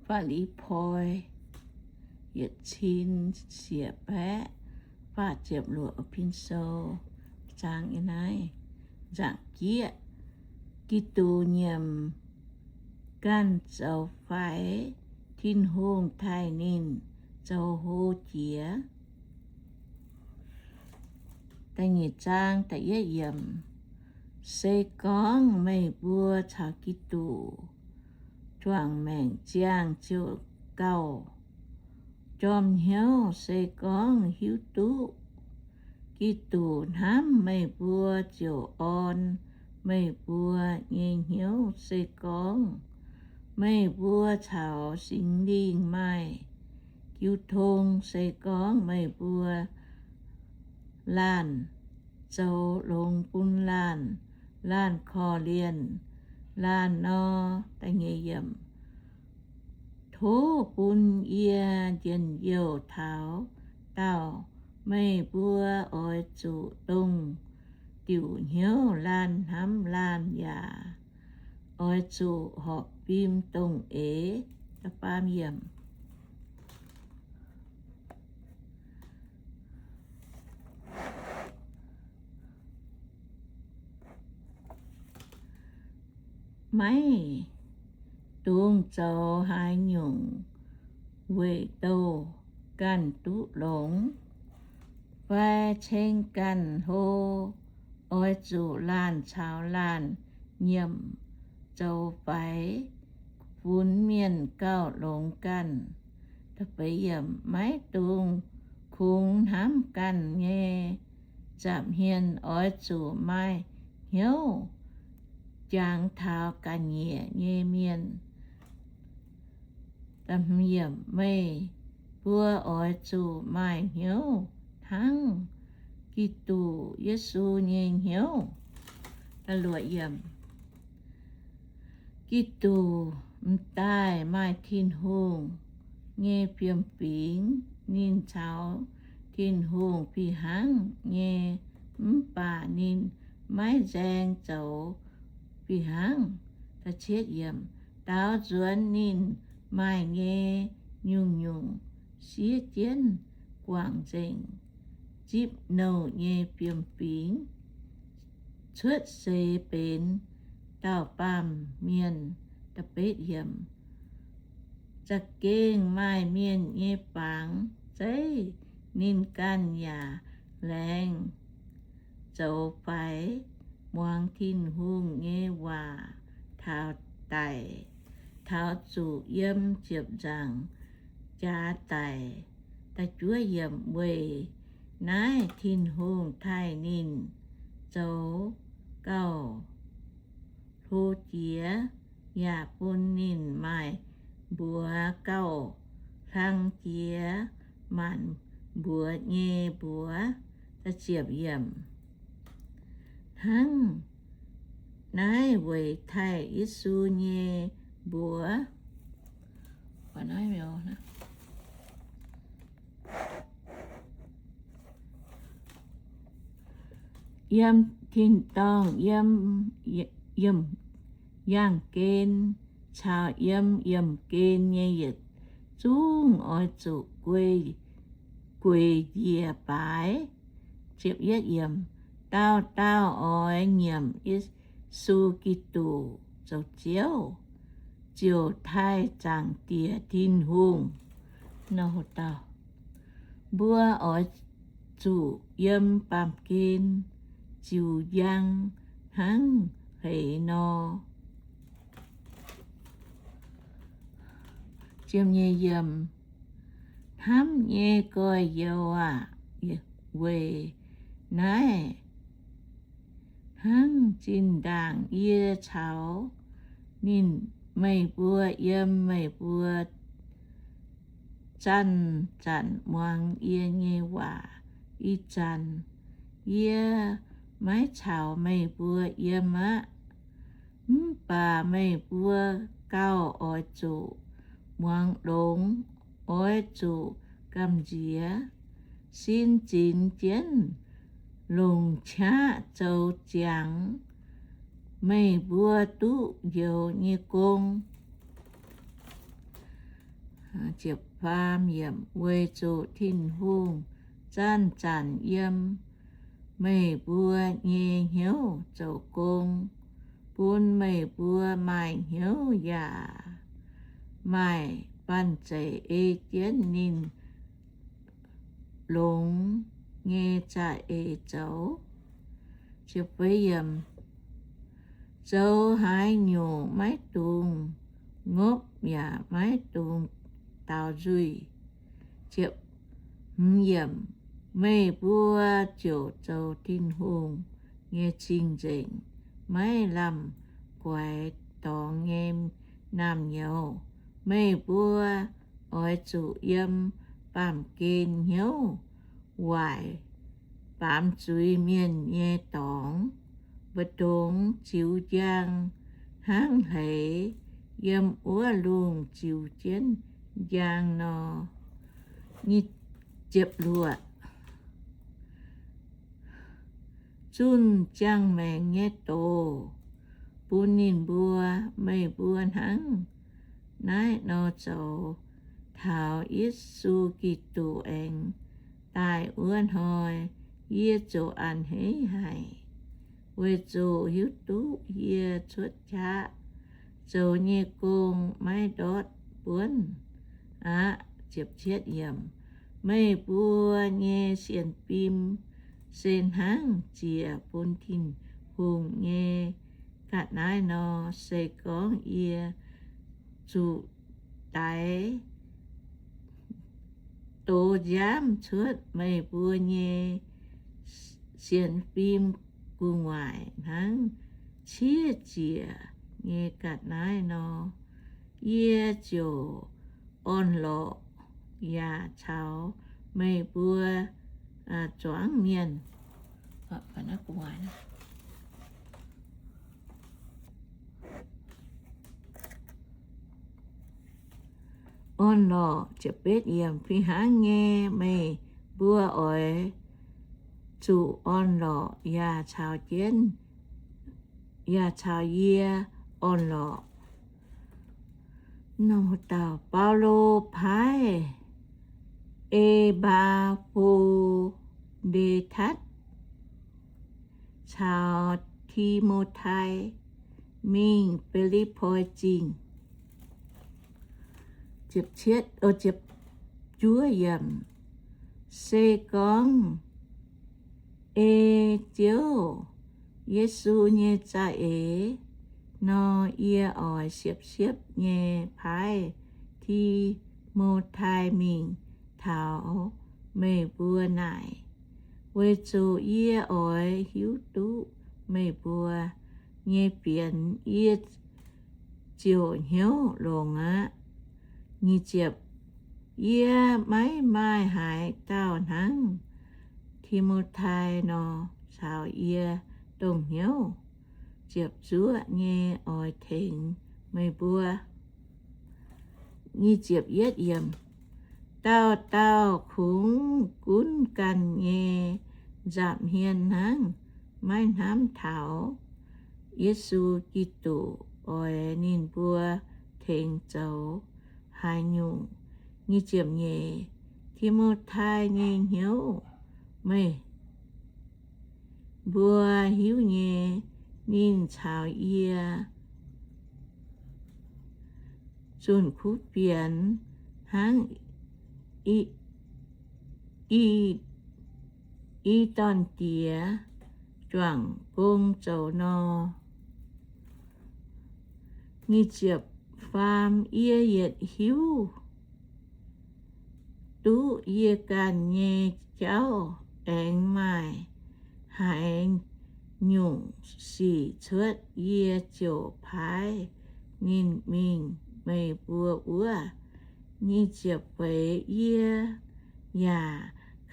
Faa^li^poi yietc cin siec baeqv faah ziepc luoqc. Pin sou zaang yiem naaiv. Nzaangc jieqv, Giduc nyiemc ganh zoux faix, Tin-Hungh taaih ninh zoux hlo jiex. Da'nyeic zaang, da'yietv yiemc. Se gorngv meih mbuo caux Giduc juangc maengc ziangh ziouc gauh jorm hnyouv. Se gorngv hiuv duqv Giduc hnamv meih mbuo ziouc orn meih mbuo nyei hnyouv. Se gorngv meih mbuo caux Singx Lingh maaih jiu tong, se gorngv meih mbuo laanh zoux longx bun laanh, laanh korv-lienh laanh nor. Tov bun yie njien-youh taux daauh, meih mbuo oix zuqc dongh diuc hnyouv laanh hnamv laanh, yaac oix zuqc horpc fim dongh eix. Maiv dungx zoux haaix nyungc weic douh ganh duqv longx fai ceng ganh hlo. Oix zuqc laanh caux laanh nyiemc zoux faix, funx mienh gauh longx ganh. Maiv dungx kungx hnamv ganh nyei nza'hmien. Oix zuqc maaih hnyouv jangx taux ga'nyiec nyei mienh. Meih mbuo oix zuqc maaih hnyouv hnangv Giduc Yesu nyei hnyouv. Giduc m'daaih maaih Tin-Hungh nyei fiem-fingx. Ninh caux Tin-Hungh fih hnangv nyei, mv baac ninh maiv nzaeng zoux fih hnangv. Daaux nzuonx ninh maaih nyei nyungc-nyungc siev jienv guangc nzengc, zipv nouh nyei fiem-fingx cuotv seix benx dauh baamh mienh. Za'gengh maaih mienh nyei fangx zeiv ninh ganh yaac laengz zoux faix, muangx Tin-Hungh nyei waac taux daic, taux zuqc yiem ziepc nzaangc jaax daic. Weic naaiv Tin-Hungh taaih ninh zoux gauh hlo jiex, yaac bun ninh maaih mbuox gauh hlang jiex maanc mbuox nyei mbuox. Hnangv naaiv weic taaih Yesu nyei mbuox. Yiem tin-dorngh, yiem, yiem yaangh gen caux yiem yiemh gen nyei yietc zungv oix zuqc gueic njiec baaix. Dauh dauh oix nyiemc Yesu Giduc zoux Ziouv, ziouc taaih Zaangc Diex Tin-Hungh. Mbuo oix zuqc yiem baamh gen ziux njang hnangv heix nor. Hnamv nyei gorx-youz aah! Weic naaiv hnangv zinh ndaangc yie caux ninh, meih mbuo yiem meih mbuo zanc-zanc muangx yie nyei waac. Ih zanc yie maiv caux meih mbuo yiem aqv. Mv baac meih mbuo gauh oix zuqc muangx longx, oix zuqc gamh nziex, sin zinx jienv longc qaqv zoux ziangx meih mbuo duqv njoux nyei gong. Ziepc faam yiemc, weic zuqc Tin-Hungh zanc-zanc yiem meih mbuo nyei hnyouv zoux gong, bun meih mbuo maaih hnyouv yaac maaih banh zeic ei jienv ninh longx nyei za'eix zoux. Zoux haaix nyungc maiv dungx ngopv yaac maiv dungx daaux nzuih. Meih mbuo ziouc zoux Tin-Hungh nyei cing-nzengc, maiv lamh guaix dorngx nyei naamh nyouz. Meih mbuo oix zuqc yiem baamh gen hnyouv waaic baamz zuiz mienh nyei dorngx, mbu'ndongx ziux njang hnangv hleix yiem wuov lungh ziux jienv njang nor. Zunh ziangh maengc nyei doz bun ninh mbuo. Meih mbuo hnangv naaiv nor zoux taux Yesu Giduc aengx daaih wuov hnoi, yie ziouc a'hneiv haic, weic zuqc hiuv duqv yie cuotv qaqv zoux nyei gong maiv ndortv buonv aqv. Meih mbuo nyei sienx fim se hnangv ziec bun Tin-Hungh nyei ga'naaiv nor. Se gorngv yie zuqc daix doz nziaamv cuotv meih mbuo nyei sienx fim gu'nguaaic hnangv ciev ziec nyei ga'naaiv nor, yie ziouc orn-lorqc yaac caux meih mbuo zuangx mienh. Orn-lorqc. Fih hnangv nyei, meih mbuo oix zuqc orn-lorqc yaac caux jienv, yaac caux yie orn-lorqc. Baulo paaiv E^mbaa^fo^nde^tatc caux Ti^mo^tai mingh Fi^lipv^poi Zingh. Se gorngv ei Ziouv Yesu nyei za'eix nor, yie oix siepv-siepv nyei paaiv Ti^mo^tai mingh taux meih mbuo naaic, weic zuqc yie oix hiuv duqv meih mbuo nyei fienx, yie ziouc hnyouv longx aqv. Yie maiv maaih haaix dauh hnangv Ti^mo^tai nor caux yie dongh hnyouv ziepc zuoqv nyei oix tengx meih mbuo. Dauh dauh kungx gunv ganh nyei nza'hmien hnangv, maiv hnamv taux Yesu Giduc oix ninh mbuo tengx zoux haaix nyungc. Ti^mo^tai nyei hnyouv meih mbuo hiuv nyei, ninh caux yie zunh kuv fienx hnangv i, i dorn-diex juangc gong zoux nor. Yie yietc hiuv duqv yie ganh nyei jauv aengx maaih haaix nyungc sic cuotv, yie ziouc paaiv ninh mingh meih mbuo wuov. Yie yaac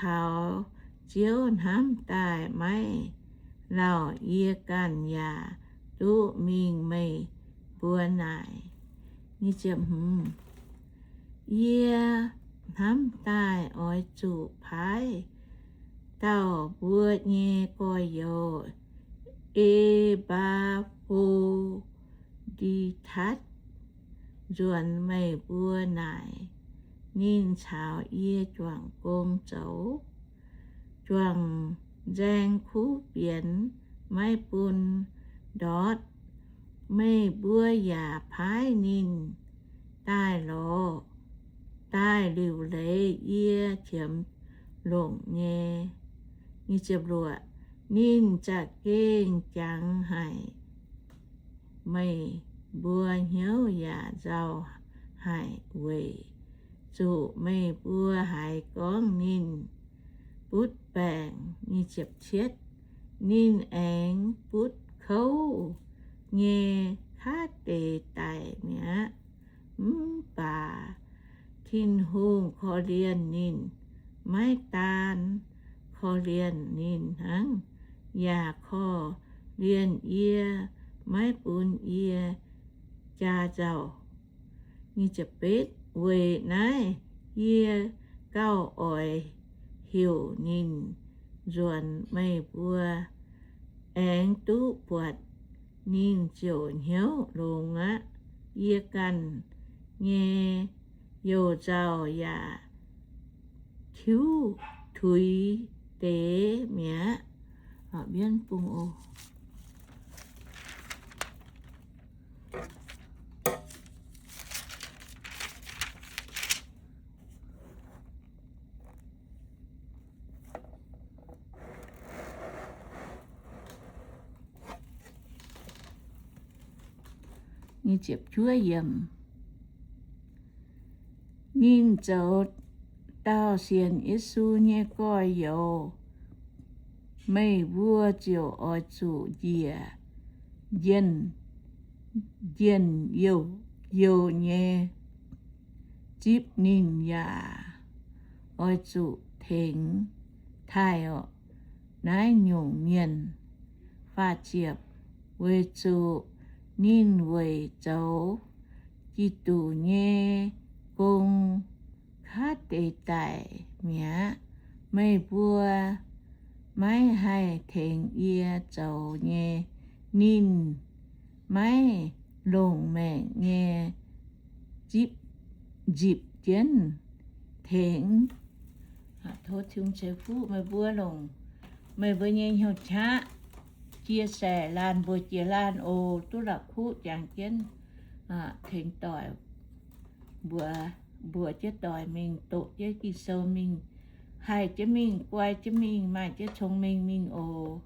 kaux Ziouv hnamv daaih maiv lauh, yie ganh yaac duqv mingh meih mbuo naaic. Yie hnamv daaih oix zuqc paaiv dauh mbuo nyei gorx-youz, E^mbaa^fo^ndi^tatc, nzuonx meih mbuo naaic. ninh caux yie juangc gong zoux. Juangc nzaeng kuv bienx maiv bun ndortv. Meih mbuo yaac paaiv ninh daaih lorz, daaih liuc leiz yie qiemx longc nyei. Ninh za'gengh jangx haic, meih mbuo hnyouv yaac nzauh haic weic zuqc meih mbuo haiz gorngv ninh butv baengc. Ninh aengx butv kouv nyei kaav deix daic mi'aqv. Mv baac Tin-Hungh korv-lienh ninh, maiv daan korv-lienh ninh hnangv, yaac korv-lienh yie, maiv bun yie jaa nzauh. Weic naaiv yie gauh oix heuc ninh nzuonx meih mbuo, aengx duqv buatc ninh ziouc hnyouv longx aqv. Yie ganh nyei you-nzauh yaac tiuv tuix deix mi'aqv. Ninh zoux dauh sienx Yesu nyei gorx-youz, meih mbuo ziouc oix zuqc njiec njien-youh nyei zipv ninh, yaac oix zuqc tengx taaih naaiv nyungc mienh. Faah ziepc, weic zuqc ninh weic zoux Giduc nyei gong kaav deix daic mi'aqv. Meih mbuo maiv haih tengx yie zoux nyei, ninh maiv longc maengc nyei zipv, nzipc jienv tengx. Tov Tin-Hungh ceix fuqv meih mbuo longc meih mbuo nyei hnyouv qaqv chia sẻ laanh mbuox jiex laanh oc. Duqv la'kuqv jangx jienv tengx doic, mbuox, mbuox jienv doic mingh, doqc jienv Ging-Sou mingh, haih jienv mingh, guai jienv mingh, maaih jienv cong-mengh mingh oc.